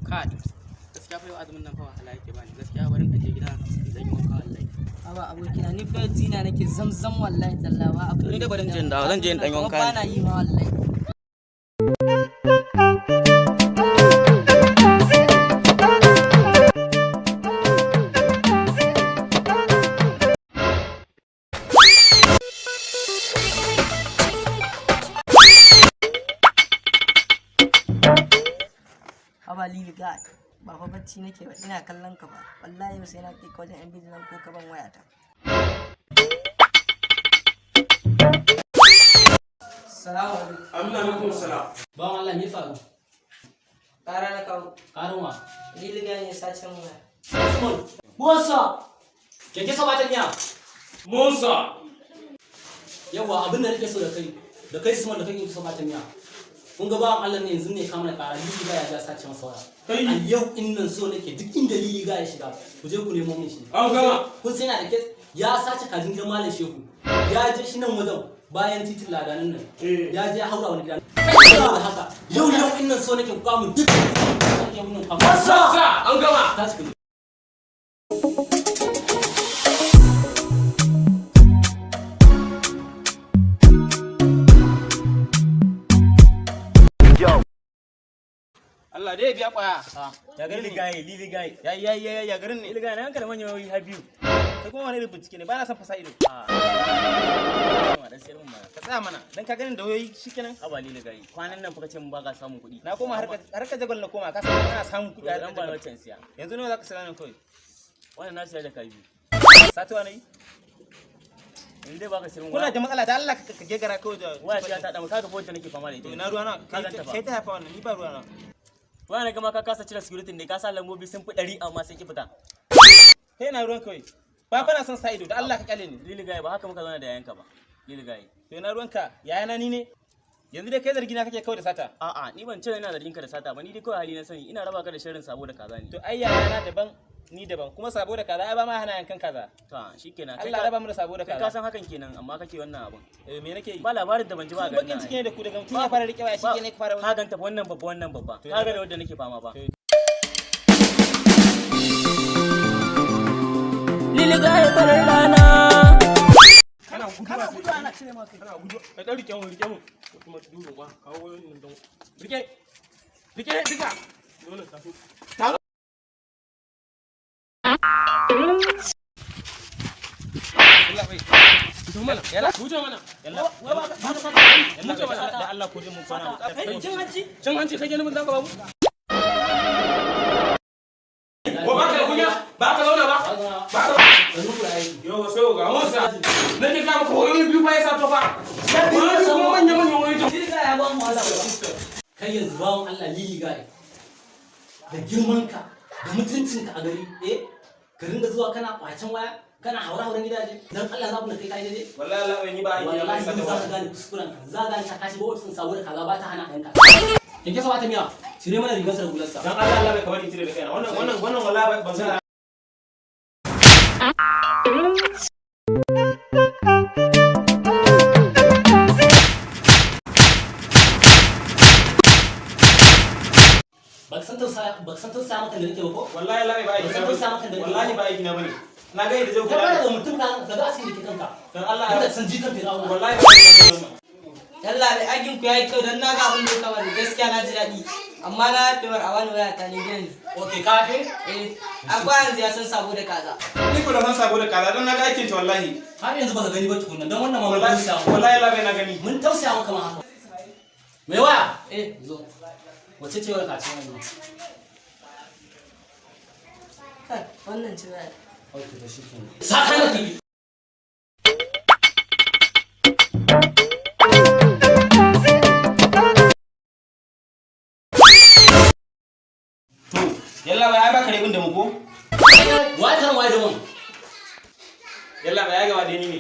Card. Gaskiya fa yau azumin nan fa wahala yake bani. Gaskiya bari in je gida in zan yi wanka wallahi. Aba abokina, ni fa jina nake zamzam wallahi tallawa abu. Ni da barin jin dawo, zan je in dan yi wanka Ba na yi ma wallahi. Haba Lili guy, ba fa bacci nake ba, ina kallon ka ba. Wallahi yau sai na kai ka wajen yan bijilan ko ka ban wayata. Salamu alaikum. Amin, alaikum salam. Bawan Allah, me faru? Ƙara na kawo. Karin wa? Lili guy ne sace mun waya. Usman. Musa. Keke sa bata miya. Musa. Yawa, abin da nake so da kai, da kai Usman, da kai kike so bata miya. Kun ga bawan Allah ne yanzu ne kama da kara Lili ga ya ja sace masa waya. Kai. A yau in nan so nake duk inda Lili ga ya shiga, ku je ku nemo min shi. An gama. Kun sai yana da kes ya sace kajin gidan Malam Shehu. Ya je shi nan wajen bayan titin ladanin nan. Eh. Ya je ya haura wani gida. Saboda haka yau yau in nan so nake ku kawo mun duk nake mun kawo. Musa, an gama. Tashi ku je. Allah dai ya biya kwaya. Ya garin Lili ne? Gaye, Lili Gaye. Ya ya ya ya garin ne? Lili Gaye, na yanka da manyan wayoyi har biyu. Kai kuma wani irin bincike ne? Ba na son fasa ido. Ah. Dan sayar mun mana. Ka tsaya mana. Dan ka ganin da wayoyi shikenan. Haba Lili Gaye. Kwanan nan fa kace mun baka samun kuɗi. Na koma harka harka jagwal na koma, ka san ana samun kuɗi a Dan harkar ba jagwal. wancan siya. Yanzu nawa zaka saya nan kawai? Wannan na siya jaka biyu. Satuwa na yi? In dai baka sayar mun. Kuna da matsala da Allah ka ka gegara kawai da. Waya siya ta da kaga fa wanda nake fama da ita. To ina ruwa na? Ka ganta fa. Kai ta haifa wannan, ni ba ruwa na. Waya na gama ka kasa cire security ne, ka sa lambobi sun fi 100 amma sai ki fita. Kai na ruwan kawai. Ba fa na son sa ido da Allah ka kyale ni. Lili Gaye, ba haka muka zauna da yayanka ba. Lili Gaye. To ina ruwanka? Yayana ni ne? Yanzu dai kai zargi na kake kawai da sata. A'a, ni ban ce ina zargin ka da sata ba, ni dai kawai hali na sani, ina raba ka da sharrin sabo da kaza ne. To ai yayana daban ni daban, kuma sabo da kaza ai ba ma hana yankan kaza. To shikenan. Allah raba mu da sabo da Kai kaza. ka san hakan kenan amma kake wannan abun. Eh, me nake yi? Ba labarin da ban ji ba a garin Bakin nan. ciki ne da ku daga mutum ya fara rike waya shi ne ka fara Ka ganta fa, wannan babba, wannan babba. Ka ga da wanda nake fama ba. Lili ga ya farar rana. Kana gudu, Kana gudu ana cire maka. kana gudu. Ka dan rike mu, rike mu. Kuma duro ba kawo wayoyin nan don rike. Rike duka. Dole ta so. Allah bai. Fito mana. Yalla. Huce mana. Yalla. Wai ba ka Yalla bai, da Allah ko je mun kwana. Kai cin hanci? Cin hanci kake nufin zaka babu? Ko ba ka da kunya? Ba ka zauna ba? Ba ka Sannu ku da aiki. Yau so ga Musa. Nake ga maka wayoyi biyu fa ya sato fa. Wayoyi biyu kuma manya manyan wayoyi. Lili guy ya ba mu wahala. Kai yanzu bawan Allah Lili guy. Da girmanka, da mutuncinka a gari, eh? Ka ringa zuwa kana kwacen waya, kana haure-hauren gidaje. Dan Allah za ku na kai kai daidai. Wallahi Allah bai, ni ba aiki na Wallahi bai sata za ka ba. gane kuskuren ka. Za ka gane ka shiga ofisin sabo da kaza ba ta hana yanka. Kike sa ta miya. Cire mana rigarsa da hularsa. Dan Allah Allah bai kamar in cire da kaina. Wannan wannan wannan wallahi ban san. Ba ka san tausaya, ba ka san tausaya maka da nake ba ko? Wallahi Allah bai ba aiki Ba na san tausaya maka bane. da nake ba. Wallahi ba aiki na bane. Na ga yadda zai Kai ba kula. da mutum ka ka ga askin da ke kanka. Dan Allah Inda san jikan Fir'auna. Wallahi ba aiki na bane. Yalla bai, aikin ku yayi kyau dan na ga abin da ya kamata, gaskiya na ji daɗi. Amma na yafe war, a wani waya ta ni da yanzu. Okay, ka fe? Eh, akwai yanzu ya san sabo da kaza. Ni ko da san sabo da kaza don na ga aikin ta wallahi. Har yanzu baka gani ba tukunna don wannan ma mun Wallahi tausaya maka. wallahi Allah bai na gani. Mun tausaya maka ma haka. Mai waya? Eh, Zo. Wace ce wayar ka ce wannan? kai wannan ce waya. Okay, to shikenan. Saka na TV. To yalla bai ai baka rebin da mu ko? Wai kan wai da mun. Yalla bai ai gaba da ni ne.